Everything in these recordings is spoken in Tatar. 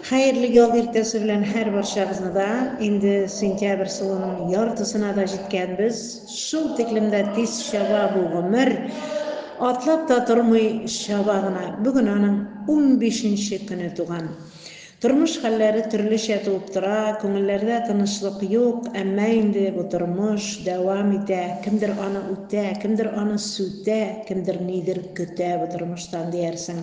Хәерле ял иртәсе белән һәр барчагызны да. Инде сентябрь сылының яртысына да җиткәнбез. Шул тиклем дә тиз чаба бу гомер. Атлап та тормый, чаба гына. Бүген аның унбишенче көне туган. Тормыш хәлләре төрлечә туып тора, күңелләрдә тынычлык юк, әмма инде бу тормыш дәвам итә, кемдер аны үтә, кемдер аны сүтә, кемдер нидер көтә бу тормыштан диярсең.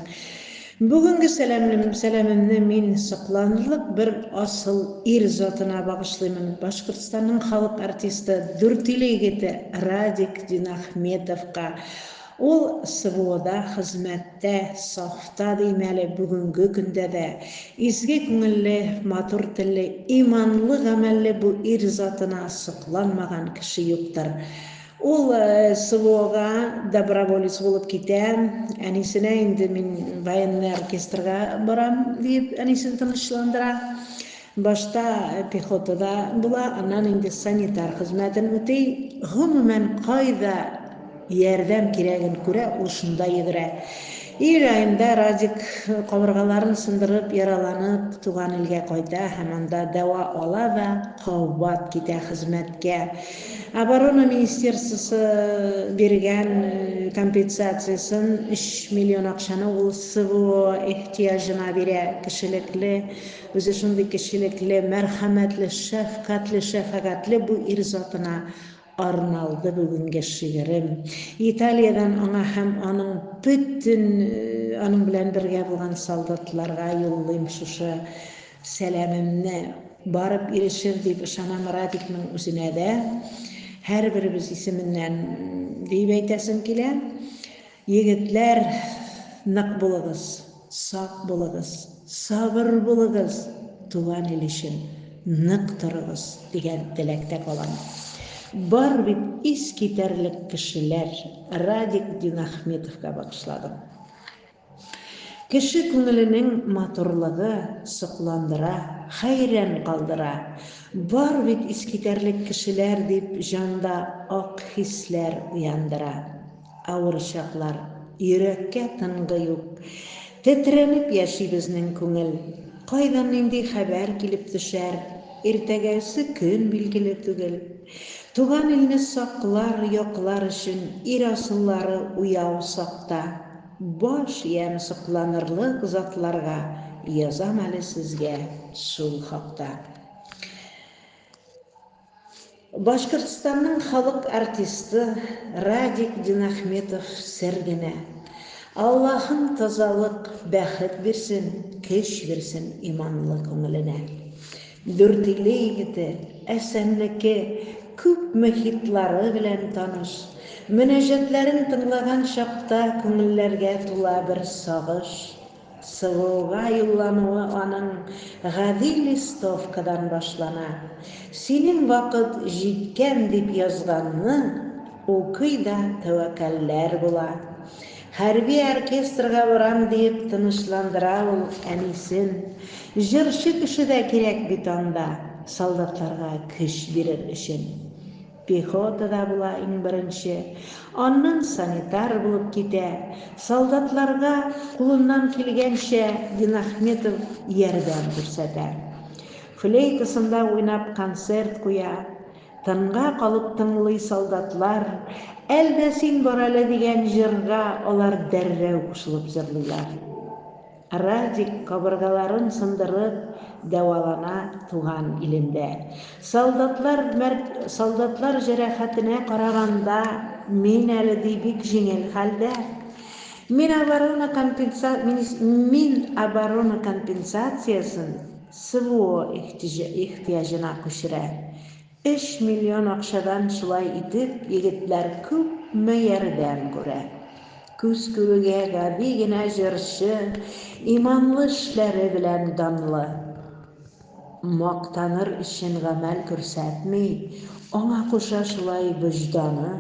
Бүгенге сәламлем, сәламемне мин сокланырлык бер асыл ир затына багышлыймын, Башкортстанның халык артисты, Дүртөйле егете Радик Динахметовка. Ул СВОда хезмәттә, сафта дим әле бүгенге көндә дә. Изге күңелле, матур телле, иманлы гамәлле бу ир затына сокланмаган кеше юктыр. Ул СВОга доброволец булып китә. Әнисенә инде мин военный оркестрга барам, диеп әнисен тынычландыра. Башта пехотада була, аннан инде санитар хезмәтен үти. Гомумән, кайда ярдәм кирәген күрә, ул шунда йөгерә. Июль аенда Радик кабыргаларын сындырып, яраланып, туган илгә кайта һәм анда дәва ала да, кабат китә хезмәткә. Оборона министерствосы биргән компенсациясен, өч миллион акчаны ул СВО ихтыяҗына бирә, кешелекле, үзе шундый кешелекле, мәрхәмәтле, шәфкатьле, шәфәгатьле бу ир затына арналды бүгенге шигырем. Италиядән аңа һәм аның бөтен аның белән бергә булган солдатларга юллыйм шушы сәламемне. Барып ирешер дип ышанам Радикның үзенә дә. Һәрберебез исеменнән диеп әйтәсем килә. Егетләр, нык булыгыз, сак булыгыз, сабыр булыгыз, туган ил өчен нык торыгыз, дигән теләктә калам. Бар бит искитәрлек кешеләр, Радик Динахметовка багышладым. Кеше күңеленең матурлыгы сокландыра, хәйран калдыра. Бар бит искитәрлек кешеләр, дип җанда ак хисләр уяндыра. Авыр чаклар, йөрәккә тынгы юк. Тетрәнеп яши безнең күңел. Кайдан нинди хәбәр килеп төшәр, иртәгәсе көн билгеле түгел. Туган илне саклар, яклар өчен ир асыллары уяу сакта. Баш иям сокланырлык затларга, язам әле сезгә шул хакта. Башкортстанның халык артисты Радик Динахметов сер генә. Аллаһым тазалык, бәхет бирсен, көч бирсен иманлы күңеленә. Дүртөйле егете, Әсәннеке, күпме хитлары белән таныш. Мөнәҗәтләрен тыңлаган чакта күңелләргә тула бер сагыш. СВОга юллануы аның гади листовкадан башлана. Синең вакыт җиткән дип язганны укый да тәвәккәлләр була. Хәрби оркестрга барам диеп тынычландыра ул әнисен. Җырчы кеше дә кирәк бит анда, солдатларга көч бирер өчен. Пехотада була иң беренче, аннан санитар булып китә. Солдатларга кулыннан килгәнчә Динахметов ярдәм күрсәтә. Флейтасында уйнап концерт куя. Тынга калып тыңлый солдатлар. Әл дә син бар әле дигән җырга алар дәррәү кушылып җырлыйлар. Радик кабыргаларын сындырып дәвалана туган илендә. Солдатлар мәрт солдатлар җәрәхәтенә караганда, мин әле, ди, бик җиңел хәлдә. Мин оборона компенса мин оборона компенсациясен СВО ихтыяҗына күчерә. Өч миллион акчадан шулай итеп егетләр күпме ярдәм күрә. Күз күрүгә гади генә җырчы, иманлы эшләре белән данлы. Мактаныр өчен гамәл күрсәтми, аңа куша шулай вөҗданы.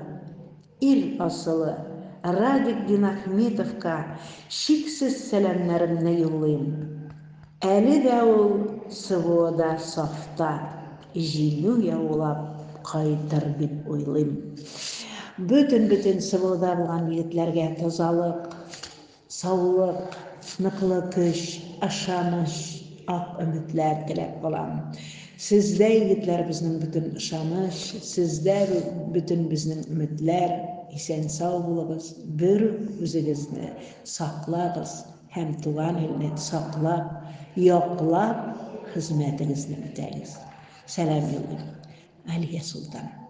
Ир асылы Радик Динахметовка чиксез сәламнәремне юллыйм. Әле дә ул СВОда сафта, җиңү яулап кайтыр дип уйлыйм. Бөтен-бөтен СВОда булган егетләргә тазалык, саулык, ныклы көч, ышаныч. ак өметләр теләп калам. Сездә, егетләр, безнең бөтен ышаныч, сездә бөтен безнең өметләр. Исән-сау булыгыз, берүк үзегезне саклагыз һәм туган илне саклап, яклап хезмәтегезне үтәгез. Сәлам юллыйм. Алия Солтан.